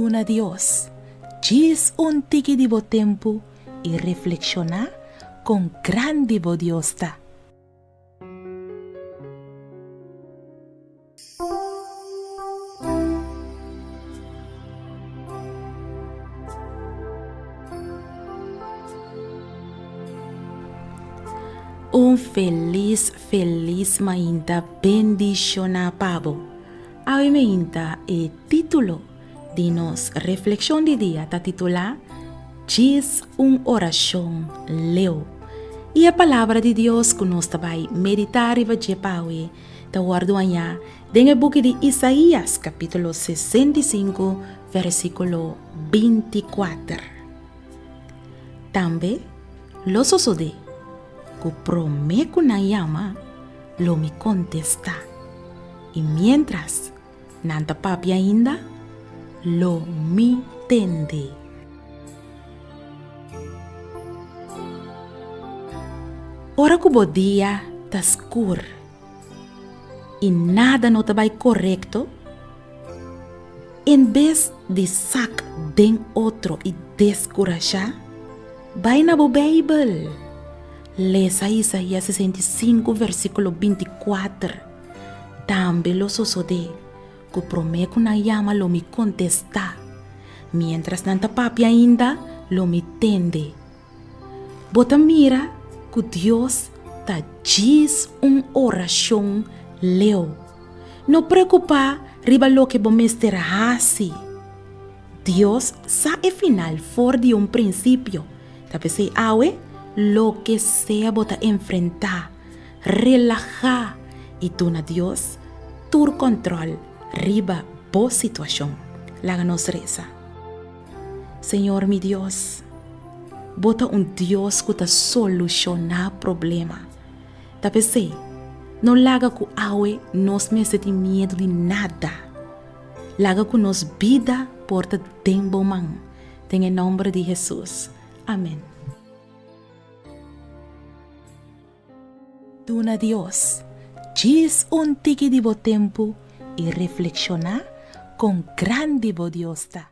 Duna Dios djis un tiki di bo tempu i reflekshoná kon grandi bo Dios ta. Un felis felis mainta bendishoná pa bo. Awe mainta e título di nos reflekshon di dia ta titulá Djis un orashon leu. I e palabra di Dios ku nos ta bai meditá riba dje pawe ta wòrdu hañá den e buki di Isaías kapítulo 65 versíkulo 24. Tambe lo sosodé ku promé ku nan yama, lo mi kontestá, i miéntras nan ta papia ainda, lo mi tende. Ora ku bo dia ta skur i nada no ta bai korekto, en bes di sak den otro i deskurashá, bai na bo Beibel. Lesa Isaías 65 versíkulo 24. Tambe lo sosodé ku promé ku nan yama lo mi kontestá, miéntras nan ta papia ainda lo mi tende. Bo ta mira ku Dios ta djis un orashon leu. No preokupá riba loke bo mester hasi. Dios sa e final for di un prinsipio. Ta p'esei awe, loke sea bo ta enfrentá, relahá i duna Dios tur kòntròl riba bo situashon. Laga nos resa. Señor mi Dios, bo ta un Dios ku ta solushoná problema. Ta p'esei, no laga ku awe nos mester tin miedu di nada. Laga ku nos bida por ta den bo man. Den e nòmber di Hesus. Amèn. Duna Dios djis un tiki di bo tempu i reflekshoná kon grandi bo Dios ta.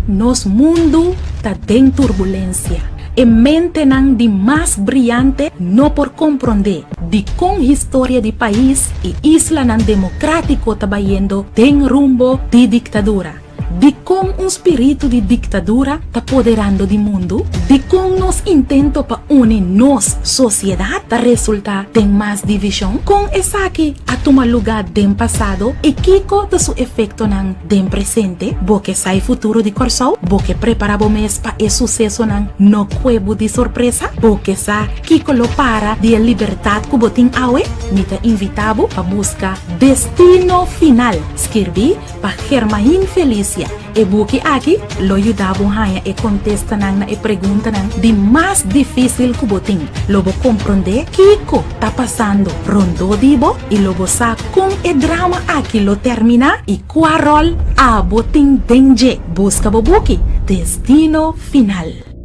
Nos mundu ta den turbulensia. E mentenan di mas briante no por komprondé dikon historia di pais i islanan demokratiko ta bayendo den rumbo di diktadura. Dikon un spiritu di diktadura ta poderando di mundu? Dikon nos intento pa uni nos sosiedat ta resultá den mas divishon? Kon esaki a tuma lugá den pasado i kiko ta su efektonan den presente? Bo ke sa e futuro di Kòrsou? Bo ke prepará bo mes pa e susesonan no kue bo di sorpresa? Bo ke sa kiko lo para di e libertat ku bo tin awe? Mi ta invitá bo pa buska Destino Final, skirbí Pa Germain Felicia, e buki aki lo yuda bo haña e kontestanan na e preguntanan di mas difísil ku bo tin. Lo bo komprondé kiko ta pasando rondó di bo i lo bo sa kon e drama aki lo terminá i kua ròl abo tin den dje. Buska bo buki, Destino Final.